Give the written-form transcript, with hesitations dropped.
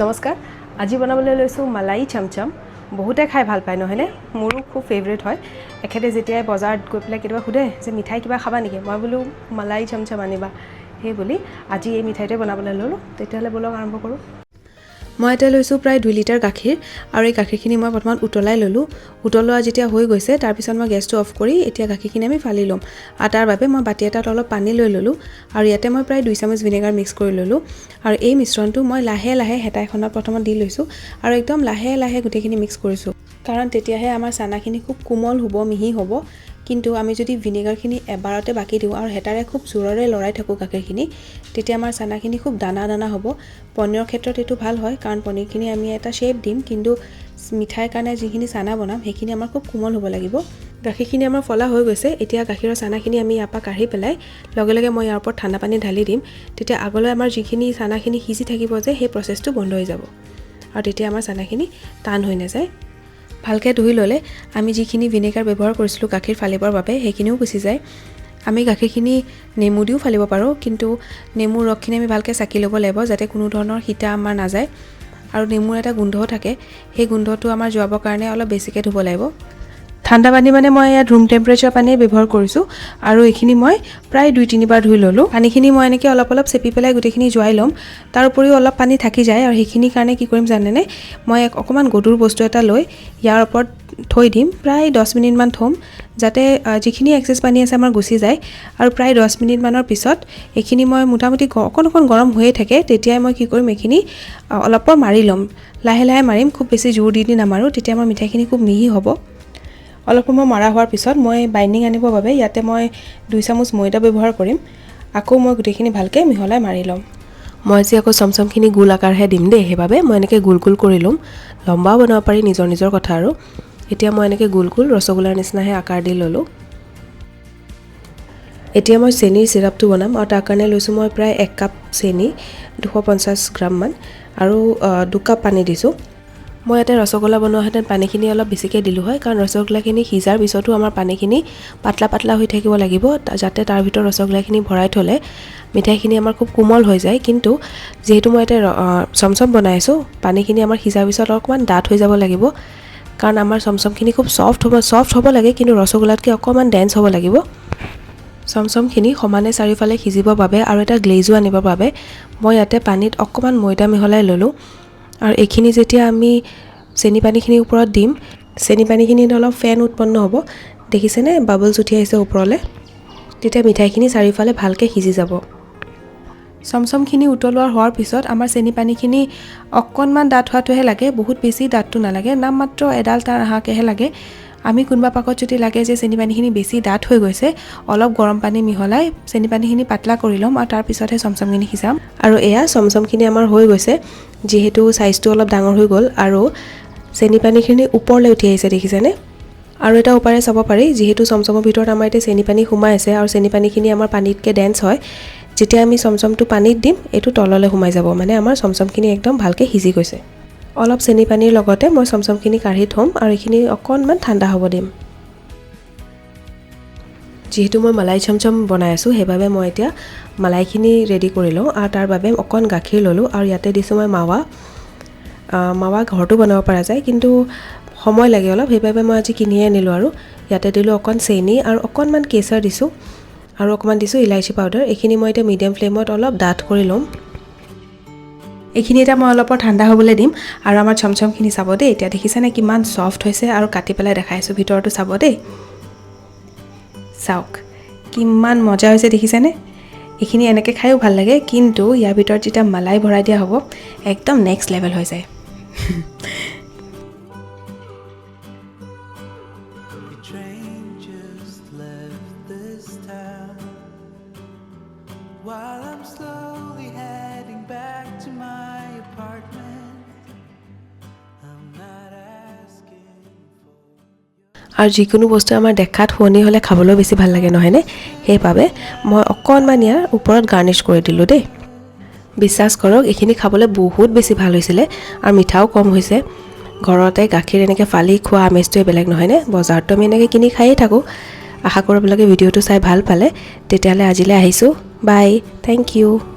নমস্কাৰ। আজি বনাবলৈ লৈছোঁ মালাই চমচম। বহুতে খাই ভাল পায়, নহয়নে? মোৰো খুব ফেভৰেট হয়। এখেতে যেতিয়াই বজাৰত গৈ পেলাই কেতিয়াবা সোধে যে মিঠাই কিবা খাবা নেকি, মই বোলো মালাই চমচম আনিবা। সেই বুলি আজি এই মিঠাইটোৱে বনাবলৈ ল'লোঁ। তেতিয়াহ'লে ব'লক, আৰম্ভ কৰোঁ। মই এতিয়া লৈছোঁ প্ৰায় 2 লিটাৰ গাখীৰ আৰু এই গাখীৰখিনি মই প্ৰথমত উতলাই ল'লোঁ। উতলোৱা যেতিয়া হৈ গৈছে, তাৰপিছত মই গেছটো অফ কৰি এতিয়া গাখীৰখিনি আমি ফালি ল'ম। আৰু তাৰ বাবে মই বাতি এটাত অলপ পানী লৈ ল'লোঁ আৰু ইয়াতে মই প্ৰায় 2 চামুচ ভিনেগাৰ মিক্স কৰি ল'লোঁ। আৰু এই মিশ্ৰণটো মই লাহে লাহে হেতা এখনত প্ৰথমত দি লৈছোঁ আৰু একদম লাহে লাহে গোটেইখিনি মিক্স কৰিছোঁ, কাৰণ তেতিয়াহে আমাৰ চানাখিনি খুব কোমল হ'ব, মিহি হ'ব। কিন্তু আমি যদি ভিনেগাৰখিনি এবাৰতে বাকি দিওঁ আৰু হেতাৰে খুব জোৰেৰে লৰাই থাকোঁ গাখীৰখিনি, তেতিয়া আমাৰ চানাখিনি খুব দানা দানা হ'ব। পনীৰৰ ক্ষেত্ৰত এইটো ভাল হয়, কাৰণ পনীৰখিনি আমি এটা শ্বেপ দিম, কিন্তু মিঠাইৰ কাৰণে যিখিনি চানা বনাম, সেইখিনি আমাৰ খুব কোমল হ'ব লাগিব। গাখীৰখিনি আমাৰ ফলা হৈ গৈছে। এতিয়া গাখীৰৰ চানাখিনি আমি ইয়াৰ পৰা কাঢ়ি পেলাই লগে লগে মই ইয়াৰ ওপৰত ঠাণ্ডা পানী ঢালি দিম। তেতিয়া আগলৈ আমাৰ যিখিনি চানাখিনি সিজি থাকিব যে, সেই প্ৰচেছটো বন্ধ হৈ যাব আৰু তেতিয়া আমাৰ চানাখিনি টান হৈ নাযায়। ভালকৈ ধুই ল'লে আমি যিখিনি ভিনেগাৰ ব্যৱহাৰ কৰিছিলোঁ গাখীৰ ফালিবৰ বাবে, সেইখিনিও গুচি যায়। আমি গাখীৰখিনি নেমু দিও ফালিব পাৰোঁ, কিন্তু নেমুৰ ৰসখিনি আমি ভালকৈ চাকি ল'ব লাগিব, যাতে কোনো ধৰণৰ সিতা আমাৰ নাযায়। আৰু নেমুৰ এটা গোন্ধও থাকে, সেই গোন্ধটো আমাৰ যোৱাবৰ কাৰণে অলপ বেছিকৈ ধুব লাগিব। ঠাণ্ডা পানী মানে মই ইয়াত ৰুম টেম্পাৰেচাৰ পানীয়ে ব্যৱহাৰ কৰিছোঁ আৰু এইখিনি মই প্ৰায় দুই তিনিবাৰ ধুই ল'লোঁ। পানীখিনি মই এনেকৈ অলপ অলপ চেপি পেলাই গোটেইখিনি যোৱাই ল'ম। তাৰ উপৰিও অলপ পানী থাকি যায় আৰু সেইখিনিৰ কাৰণে কি কৰিম জানেনে? মই অকণমান গধুৰ বস্তু এটা লৈ ইয়াৰ ওপৰত থৈ দিম। প্ৰায় 10 মিনিটমান থ'ম, যাতে যিখিনি এক্সেছ পানী আছে আমাৰ গুচি যায়। আৰু প্ৰায় 10 মিনিটমানৰ পিছত এইখিনি মই মোটামুটি অকণ অকণ গৰম হৈয়ে থাকে, তেতিয়াই মই কি কৰিম, এইখিনি অলপ পৰ মাৰি ল'ম। লাহে লাহে মাৰিম, খুব বেছি জোৰ দি দি নামাৰোঁ। তেতিয়া আমাৰ মিঠাইখিনি খুব মিহি হ'ব। অলপ সময় মৰা হোৱাৰ পিছত মই বাইণ্ডিং আনিবৰ বাবে ইয়াতে মই 2 চামুচ ময়দা ব্যৱহাৰ কৰিম। আকৌ মই গোটেইখিনি ভালকৈ মিহলাই মাৰি ল'ম। মই আজি আকৌ চমচমখিনি গোল আকাৰহে দিম দেই, সেইবাবে মই এনেকৈ গোল গোল কৰি ল'ম। লম্বাও বনাব পাৰি, নিজৰ নিজৰ কথা। আৰু এতিয়া মই এনেকৈ গোল গোল ৰসগোল্লাৰ নিচিনাহে আকাৰ দি ল'লোঁ। এতিয়া মই চেনীৰ চিৰাপটো বনাম আৰু তাৰ কাৰণে লৈছোঁ মই প্ৰায় 1 কাপ চেনি, 250 গ্ৰামমান, আৰু 2 কাপ পানী দিছোঁ। মই ইয়াতে ৰসগোল্লা বনোৱাহেঁতেন পানীখিনি অলপ বেছিকৈ দিলোঁ হয়, কাৰণ ৰসগোল্লাখিনি সিজাৰ পিছতো আমাৰ পানীখিনি পাতলা পাতলা হৈ থাকিব লাগিব, যাতে তাৰ ভিতৰত ৰসগোল্লাখিনি ভৰাই থ'লে মিঠাইখিনি আমাৰ খুব কোমল হৈ যায়। কিন্তু যিহেতু মই ইয়াতে চমচম বনাই আছোঁ, পানীখিনি আমাৰ সিজাৰ পিছত অকণমান ডাঠ হৈ যাব লাগিব, কাৰণ আমাৰ চমচমখিনি খুব ছফ্ট হ'ব লাগে, কিন্তু ৰসগোল্লাতকৈ অকণমান ডেন্স হ'ব লাগিব। চমচমখিনি সমানে চাৰিওফালে সিজিবৰ বাবে আৰু এটা গ্লেজো আনিবৰ বাবে মই ইয়াতে পানীত অকণমান ময়দা মিহলাই ল'লোঁ। আৰু এইখিনি যেতিয়া আমি চেনি পানীখিনিৰ ওপৰত দিম, চেনি পানীখিনিত অলপ ফেন উৎপন্ন হ'ব। দেখিছেনে, বাবলছ উঠি আহিছে ওপৰলৈ? তেতিয়া মিঠাইখিনি চাৰিওফালে ভালকৈ সিজি যাব। চমচমখিনি উতলোৱা হোৱাৰ পিছত আমাৰ চেনি পানীখিনি অকণমান ডাঠ হোৱাটোহে লাগে, বহুত বেছি ডাঠটো নালাগে, নামমাত্ৰ এডাল তাৰ আহাকেহে লাগে। আমি কোনোবা পাকত যদি লাগে যে চেনি পানীখিনি বেছি ডাঠ হৈ গৈছে, অলপ গৰম পানী মিহলাই চেনি পানীখিনি পাতলা কৰি ল'ম আৰু তাৰপিছতহে চমচমখিনি সিজাম। আৰু এয়া চমচমখিনি আমাৰ হৈ গৈছে। যিহেতু চাইজটো অলপ ডাঙৰ হৈ গ'ল আৰু চেনি পানীখিনি ওপৰলৈ উঠি আহিছে, দেখিছেনে? আৰু এটা উপায়েৰে চাব পাৰি, যিহেতু চমচমৰ ভিতৰত আমাৰ এতিয়া চেনি পানী সোমাই আছে আৰু চেনি পানীখিনি আমাৰ পানীতকৈ ডেন্স হয়, যেতিয়া আমি চমচমটো পানীত দিম, এইটো তললৈ সোমাই যাব, মানে আমাৰ চমচমখিনি একদম ভালকৈ সিজি গৈছে। অলপ চেনি পানীৰ লগতে মই চমচমখিনি কাঢ়ি থ'ম আৰু এইখিনি অকণমান ঠাণ্ডা হ'ব দিম। যিহেতু মই মালাই চমচম বনাই আছোঁ, সেইবাবে মই এতিয়া মালাইখিনি ৰেডি কৰি লওঁ। আৰু তাৰ বাবে অকণ গাখীৰ ল'লোঁ আৰু ইয়াতে দিছোঁ মই মাৱা। মাৱা ঘৰতো বনাব পৰা যায়, কিন্তু সময় লাগে অলপ, সেইবাবে মই আজি কিনিয়ে আনিলোঁ। আৰু ইয়াতে দিলোঁ অকণ চেনি আৰু অকণমান কেশৰ দিছোঁ আৰু অকণমান দিছোঁ ইলাচি পাউডাৰ। এইখিনি মই এতিয়া মিডিয়াম ফ্লেমত অলপ ডাঠ কৰি ল'ম। এইখিনি এতিয়া মই অলপ ঠাণ্ডা হ'বলৈ দিম। আৰু আমাৰ চমচমখিনি চাব দেই এতিয়া, দেখিছেনে কিমান ছফ্ট হৈছে? আৰু কাটি পেলাই দেখাইছোঁ ভিতৰতো, চাব দেই। চাওক কিমান মজা হৈছে, দেখিছেনে? এইখিনি এনেকৈ খায়ো ভাল লাগে, কিন্তু ইয়াৰ ভিতৰত যেতিয়া মালাই ভৰাই দিয়া হ'ব, একদম নেক্সট লেভেল হৈ যায়। Your train just left this town while I'm slowly heading back to my apartment. I'm not asking for. আৰু যিকোনো বস্তু আমাৰ দেখাত শুৱনি হ'লে খাবলৈও বেছি ভাল লাগে, নহয়নে? সেইবাবে মই অকণমান ইয়াৰ ওপৰত গাৰ্নিছ কৰি দিলোঁ দেই। বিশ্বাস কৰক, এইখিনি খাবলৈ বহুত বেছি ভাল হৈছিলে আৰু মিঠাও কম হৈছে। ঘৰতে গাখীৰ এনেকৈ ফালি খোৱা আমেজটোৱে বেলেগ, নহয়নে? বজাৰততো আমি এনেকৈ কিনি খায়েই থাকোঁ। আশা কৰোঁ আপোনালোকে ভিডিঅ'টো চাই ভাল পালে। তেতিয়াহ'লে আজিলৈ আহিছোঁ। Bye, thank U.